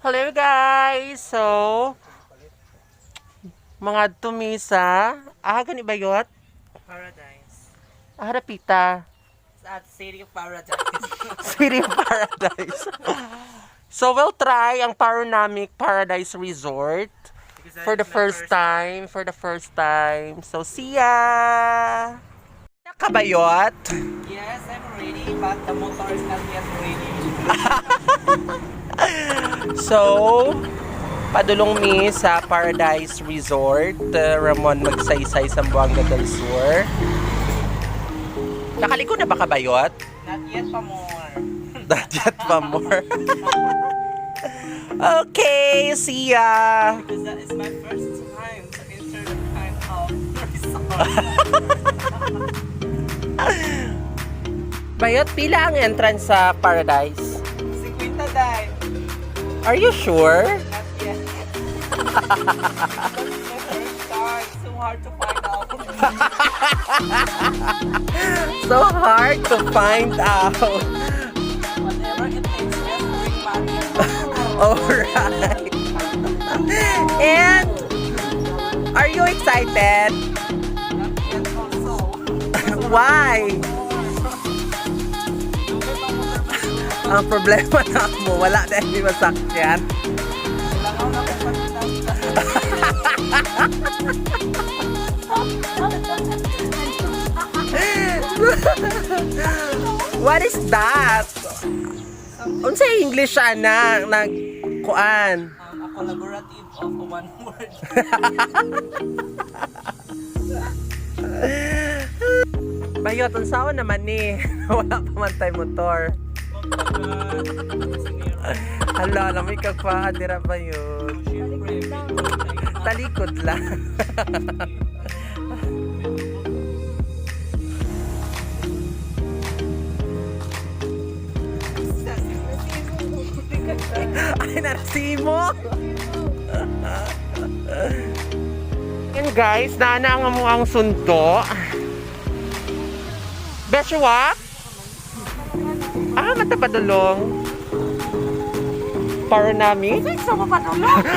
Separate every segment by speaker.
Speaker 1: Hello, guys! So, mga tumisa, ah, gani bayot?
Speaker 2: Paradise.
Speaker 1: Ah, rapita.
Speaker 2: At City of Paradise.
Speaker 1: City of Paradise. So, we'll try ang Paranamic Paradise Resort
Speaker 2: Because that
Speaker 1: for the
Speaker 2: is my
Speaker 1: first time. For the first time. So, see ya! Nakabayot?
Speaker 2: Yes, I'm ready, but the motor is not yet ready.
Speaker 1: So, padulong mi sa Paradise Resort, Ramon Magsaysay, Zamboanga del Sur. Nakaliko na ba kabayot?
Speaker 2: Not yet pa more.
Speaker 1: Not yet pa more. Okay, see ya!
Speaker 2: Because that is my first time to enter the kind of resort.
Speaker 1: Bayot, pila ang entrance sa Paradise?
Speaker 2: 50 day.
Speaker 1: Are you sure?
Speaker 2: Not yet. That's my first time. So hard to find out.
Speaker 1: So hard to find out.
Speaker 2: Whatever it takes, just bring money.
Speaker 1: Alright. And, are you excited?
Speaker 2: Not yet also.
Speaker 1: Why?
Speaker 2: Dugay pa motor ba?
Speaker 1: Ang problema na mo, wala na yung masakyan.
Speaker 2: Langaw na kung pagkita.
Speaker 1: What is that? Unsa English ana nag kuan?
Speaker 2: A collaborative of one word.
Speaker 1: Bayot, unsaon naman ni? Wala pa man tay motor. Hala, lamig kag pa dira ba yun? Talikod lang. Ay, narasimo! Yan guys, naana ang amo ang sundo. Beshuwak? Ah, matapadulong. Para nami?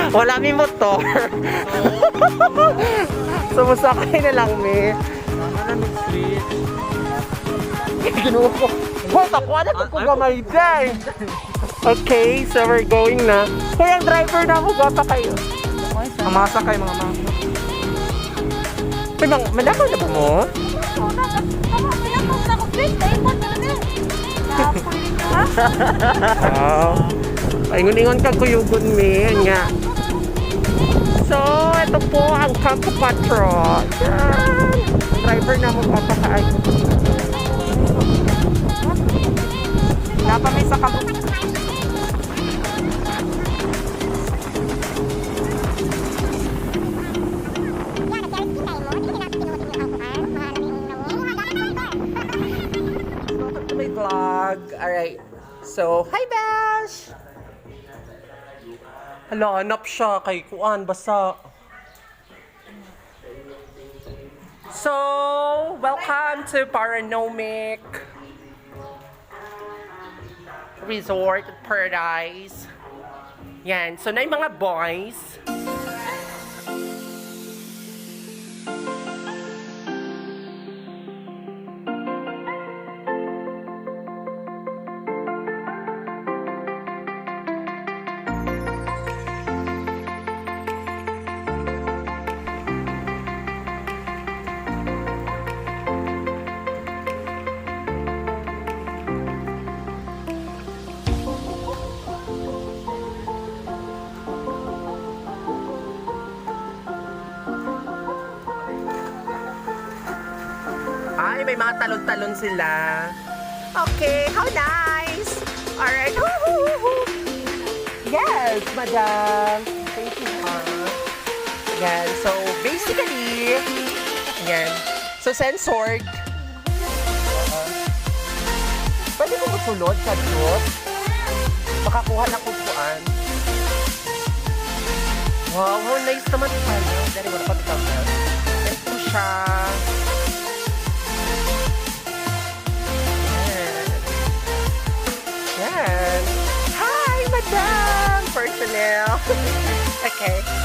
Speaker 1: Wala mi motor. So, musakay na lang mi. Ginoo ko. What? Ako ano ko gamay day. Okay, so we're going na. Hoy, ang driver na mo, gwapa kayo.
Speaker 2: Amasa kay mga mama.
Speaker 1: Ay, mang, manakaw na ba mo? Wow. Paingon-ingon ka kuyugon mi. Yan nga. So, ito po ang Campo Cuatro. Yan. Ang driver na mo, gwapa kayo.
Speaker 2: Napa may sa kampo.
Speaker 1: Welcome to my vlog. Alright. So, hi Bash! Hala, hanap siya kay Kuan, basa. So, welcome to Paranomic Resort Paradise. Yan. So, na yung mga boys. Ay, may mga talon-talon sila. Okay, how nice! Alright, hoo, hoo, hoo, hoo. Yes, madam. Thank you, ha. Yan, so basically, yan. So, censored. Pwede ko musulod sa Diyos? Makakuha ng kukuan. Wow, how nice naman pala. Dari, wala pa bitaw na. Ito siya. Yan. Yan. Hi, madam! Personnel. Okay.